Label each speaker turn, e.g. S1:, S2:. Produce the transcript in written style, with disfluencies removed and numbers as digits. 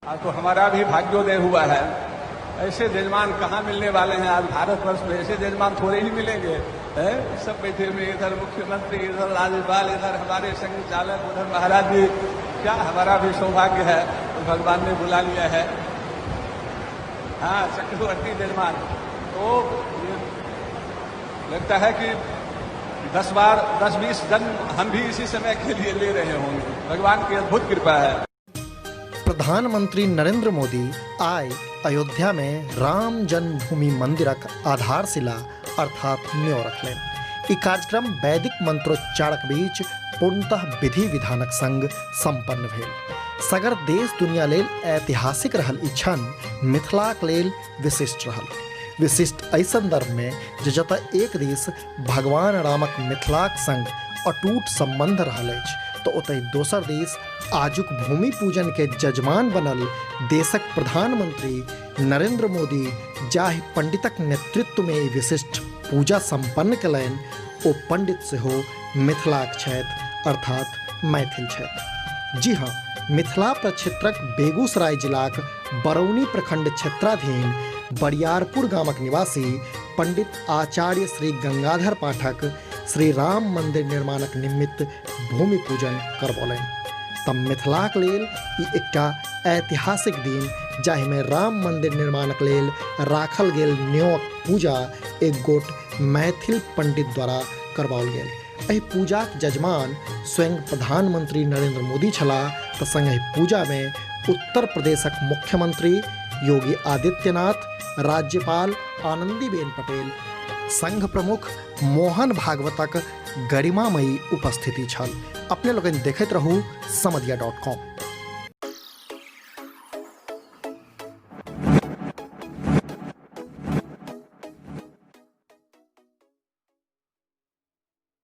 S1: आज तो हमारा भी भाग्योदय हुआ है। ऐसे जजमान कहाँ मिलने वाले हैं? आज भारतवर्ष में ऐसे जजमान थोड़े ही मिलेंगे। हैं? सब बैठे हुए, इधर मुख्यमंत्री, इधर राज्यपाल, इधर हमारे संघ चालक, उधर महाराज जी। क्या हमारा भी सौभाग्य है, तो भगवान ने बुला लिया है। हाँ, चक्रवर्ती जजमान। तो ये लगता है कि 10 बार 10-20 जन्म हम भी इसी समय के लिए ले रहे होंगे। भगवान की अद्भुत कृपा है।
S2: प्रधानमंत्री नरेंद्र मोदी आइ अयोध्या मे राम जन्मभूमि मंदिरक आधारशिला अर्थात न्यों रखलनि। ई कार्यक्रम वैदिक मंत्रोच्चारक बीच पूर्णतः विधि विधानक संग संपन्न भेल। सगर देश दुनिया लेल ऐतिहासिक रहल ई क्षण मिथिलाक लेल विशिष्ट रहल। विशिष्ट एहि संदर्भ मे जे जतय एक दिस भगवान रामक मिथिलाक संग अटूट संबंध रहल अछि तऽ ओतहि दोसर दिस आजुक भूमि पूजन के जजमान बनल देशक प्रधानमंत्री नरेंद्र मोदी जाहि पंडितक नेतृत्व मे ई विशिष्ट पूजा संपन्न कयलनि ओ पंडित सेहो मिथिलाक छथि अर्थात मैथिल छथि। जी हाँ, मिथिला प्रक्षेत्रक बेगूसराय जिलाक बरौनी प्रखंड क्षेत्राधीन बरियारपुर गामक निवासी पंडित आचार्य श्री गंगाधर पाठक श्री राम मंदिर निर्माणक निमित्त भूमि पूजन करबौलनि। तऽ मिथिलाक लेल ई एकटा ऐतिहासिक दिन जाहिमे राम मंदिर निर्माणक लेल राखल गेल न्योक पूजा एक गोट मैथिल पंडित द्वारा करबाओल गेल। एहि पूजाक जजमान स्वयं प्रधानमंत्री नरेंद्र मोदी छलाह तऽ संगहि पूजामे उत्तर प्रदेशक मुख्यमंत्री योगी आदित्यनाथ, राज्यपाल आनंदीबेन पटेल, संघ प्रमुख मोहन भागवतक गरिमामयी उपस्थिति छल। अपने लोकनि देखैत रहू समदिया डॉट कॉम।